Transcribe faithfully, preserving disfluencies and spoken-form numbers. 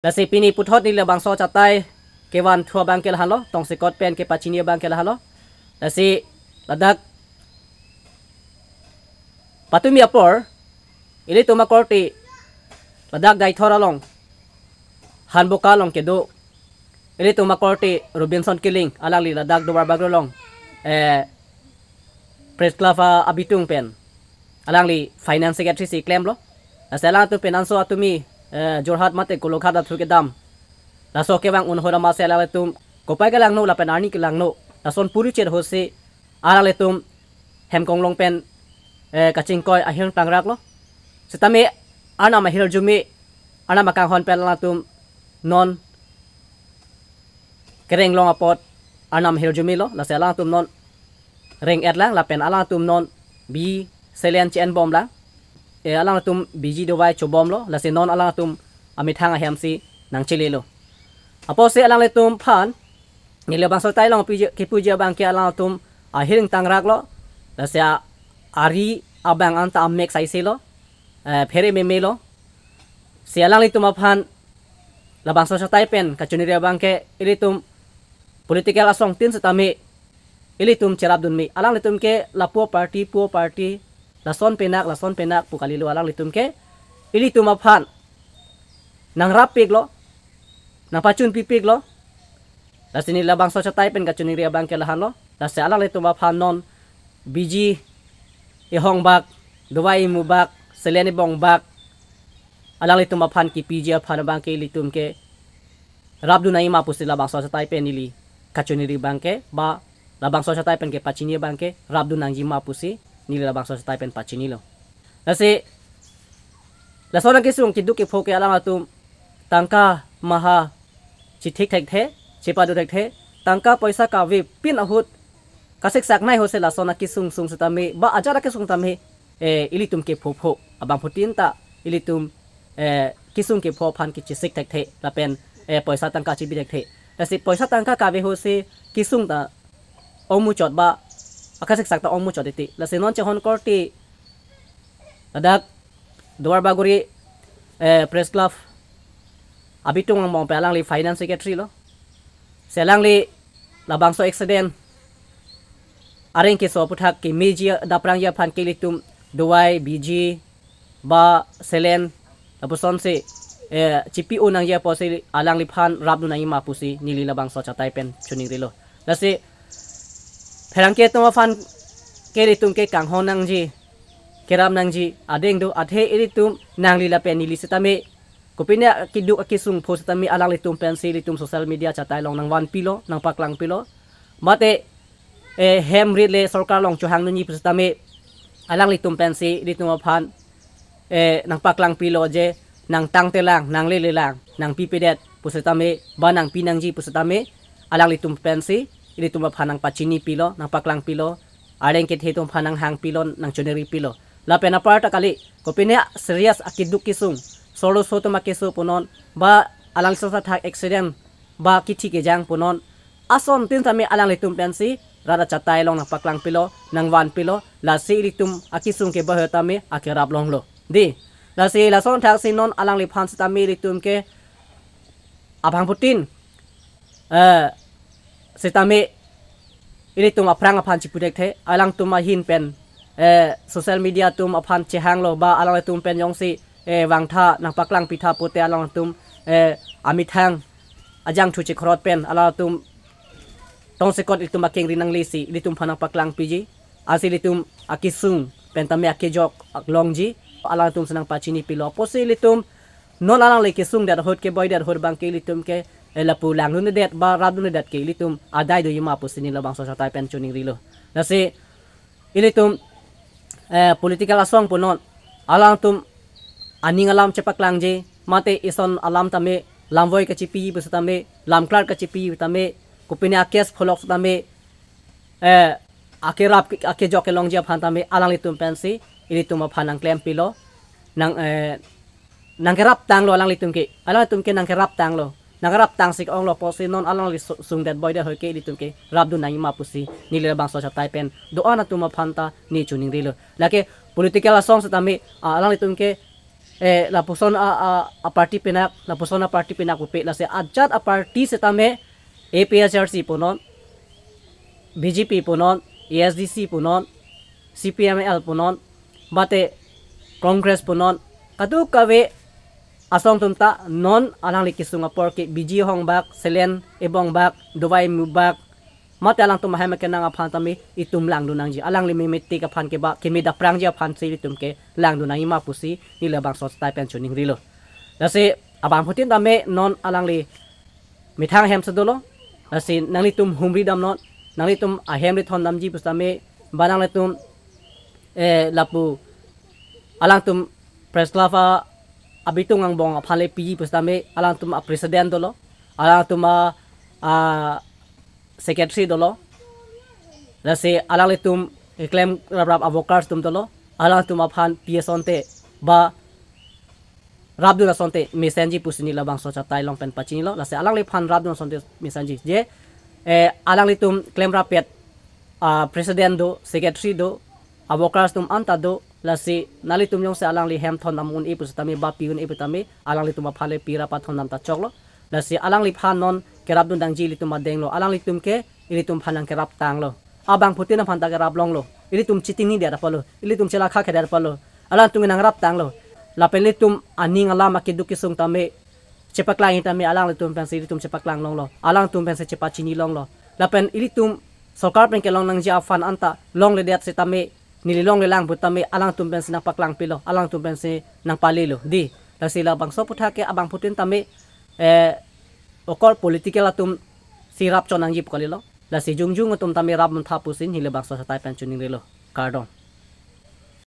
Lasi pini puthot neli labangso achatai kevan thu abangke lahenlo, tongsekot pen kepachini abangke lahenlo. Lasi ladak patumi apor, ilitum akorte ladak Deithor along, Hanboka along kedo ilitum akorte Robinson Killing, alangli ladak Duarbagori along, eh, Press Club a-, abitung pen alangli Finance Secretary si klemlo. Lasi alangtum pen anso atumi, eh, Jorhat mate Golaghat athu kedam, laso kevang un ahut amatsi alanglitum kopai kelangno lapen arni kelangno, lason puri chet ahutsi alanglitum hem konglong pen, eh, kachingkoi ahirjume tangraklo. Sitame Arnam ahirjume, Arnam akanghon pen alangtum non kereng long apot Arnam ahirjumelo, lasi alangtum non reng-et lang lapen alangtum non biji selen che-en bomlang. Eh, alangtum biji dovai chobomlo, lasi non alangtum amethang ahemsi nangchelelo. Apotsi alanglitum aphan neli labangso achatai along piji, kepuji abangke alangtum ahiring tangraklo, lasi a-, ari abang anta amek saisilo, eh, phere memelo. Si alanglitum aphan labangso achatai pen kachiningri abangke ilitum political asong tin sitame ilitum cherapdun me. Alanglitum ke lapu party, pu party, lason penak, lason penak pu kalilo, alanglitum ke ilitum aphan nangrappiklo, nangpachun pipiklo. Lasi neli labangso achatai pen kachiningri abangke lahenlo. Lasi alanglitum aphan non biji ehong bak, dovai emu bak, selen ebong bak, alanglitum aphan kepiji aphan abangke ilitum ke rapdun nangji ma pusi labangso achatai pen neli kachiningri abangke, ba labangso achatai pen kepachini abangke rapdun nangji ma pusi neli labangso achatai pen pachinilo. Lasi lason akesung keduk kepho ke alangtum tangka maha chithik thekthe, chepado thekthe, tangka poisa kavepin ahut kasiksak nai ahutsi lason akesung sung sitame, ba ajat akesung tame, eh, ilitum kepho pho abangphutin ta ilitum, eh, kesung kepho aphan kechesik thekthe lapen, eh, poisa tangka chebi thekthe. Lasi poisa tangka kave ahutsi kesung ta ongmuchot ba akasiksak ta ongmuchot titi. Lasi non chehon korte ladak Duarbagori, eh, Press Club abitung angbong pen alangli Finance Secretary lo. Si alangli labangso accident areng keso aputhak kemeji daprangji aphan ke ilitum dovai, biji, ba selen, lapusonsi, eh, chepi-o nangji apotsi alangliphan rapdun nangji ma pusi neli labangso achatai pen chiningrilo. Lasi pherangke atum aphan ke ilitum ke kanghon nangji, kerap nangji adeng do, athe ilitum nangli lapen neli sitame kopine keduk akesung pho sitame alanglitum pensi ilitum social media achatai along nangvanpilo, nangpaklangpilo. Mate, eh, hem rit le sorkar along chohangdunji pusitame alanglitum pensi ilitum aphan, eh, nangpaklangpilo je nangtangtelang, nanglelelang, nangpipedet pusitame, ba nangpi nangji pusitame alanglitum pensi ilitum aphan nangpachinipilo, nangpaklangpilo, areng kethe atum aphan nanghangpilo, nangchiningripilo. Lapen apar ta kali, kopine serious akeduk kesung, solo so atum akeso punon, ba alang sosa thak accident, ba kithi kejang punon, ason tin tame alanglitum pensi rat achatai along nangpaklangpilo, nangvanpilo, lasi ilitum akesung ke bahar tame akerap longlo. Dei, lasi lason thaksi non alangliphan sitame ilitum ke abangphutin, eh, sitame ilitum aphrang aphan chipu thekthe, alangtum ahin pen, eh, social media atum aphan chehanglo, ba alangtum pen jongsi, eh, vangtha, nangpaklangpitha pute alangtum, eh, amethang ajangthu chekhrot pen alangtum tongsekot ilitum akengri nanglesi ilitum aphan nangpaklangpiji, ansi ilitum akesung pen tame akejok longji, alangtum si nangpachinipilo. Apotsi ilitum non alangli kesungdet ahut, keboidet ahut abangke ilitum ke, eh, lapu langdundet ba rapdundet ke ilitum adai doji ma pusi neli labangso achatai pen chiningrilo. Lasi ilitum, eh, political asong punon, alangtum aning alam chepaklangji, mate ison alam tame, lamvoi kachepi pusitame, lamklar kachepi tame, kopine a-case pholok sitame, eh, akerap akejok kelongji aphan tame alanglitum pensi ilitum aphan nangklempilo, nang, eh, nangkerap tanglo alanglitum ke, alanglitum ke nangkerap tanglo, nangkerap tangsi ke-onglo apotsi non alangli su-, sungdet boidet ahut ke ilitum ke rapdun nangji ma pusi neli labangso achatai pen do-an atum aphan ta neli chiningrilo. Lake political asong sitame, ah, alanglitum ke eh, lapuson a, a, a party pinak, lapuson a party pinak pupe, lasi ajat a party setame A P H L C punon, B J P punon, A S D C punon, C P M L punon, mate Congress punon, kadokave asong atum ta non alangli kesung apor ke B J Hong bak, selen ebong bak, dovai mu bak, mate alangtum ahem kenang aphan tame itum langdun nangji. Alangli memetik aphan ke ba, keme daprangji aphan si itum ke langdun nangji ma pusi neli labangso asai pen choningrilo. Lasi abangphutin tame non alangli methang ahem si dolo. Lasi nanglitum humri damnon, nanglitum ahem rethon damji pusitame, ba nanglitum, eh, lapu alangtum press club a abitung angbong aphan le piji pusitame, alangtum a president dolo, alangtum a, a secretary dolo, lasi alanglitum keklem raprap a workers atum dolo, alangtum aphan pi asonte ba rapdun asonte mesenji pusi neli labangso asai along pen pachinilo. Lasi alangliphan rapdun asonte mesenji je, eh, alanglitum klemrappet, ah, president do, secretary do, a workers atum anta do, lasi nanglitum jongsi alangli hem thondam un-e pusitame ba pi un-e pusitame, alanglitum aphan le pi rap athondam ta choklo. Lasi alangliphan non kerapdun nangji ilitum adenglo, alanglitum ke ilitum aphan nangkerap tanglo. Abangphutin aphan ta kerap longlo. Ilitum chetingni det apotlo, ilitum chelakha ke det apotlo, alangtum nangrap tanglo. Lapen ilitum aning alam akeduk kesung tame chepaklang tame alanglitum pensi ilitum chepaklang longlo, alangtum pensi chepachini longlo. Lapen ilitum sorkar pen kelong nangji aphan anta longledet setame, neli longlelang putame alangtum pensi nangpaklang pilo, alangtum pensi nangpalelo, dei. Lasi labangso aputhak ke abangphutin tame, eh, okor political atum si rap chon nangji pu kalilo. Lasi jongjung atum tame rap muntha pusi neli labangso asai pen choningrilo. Kardom.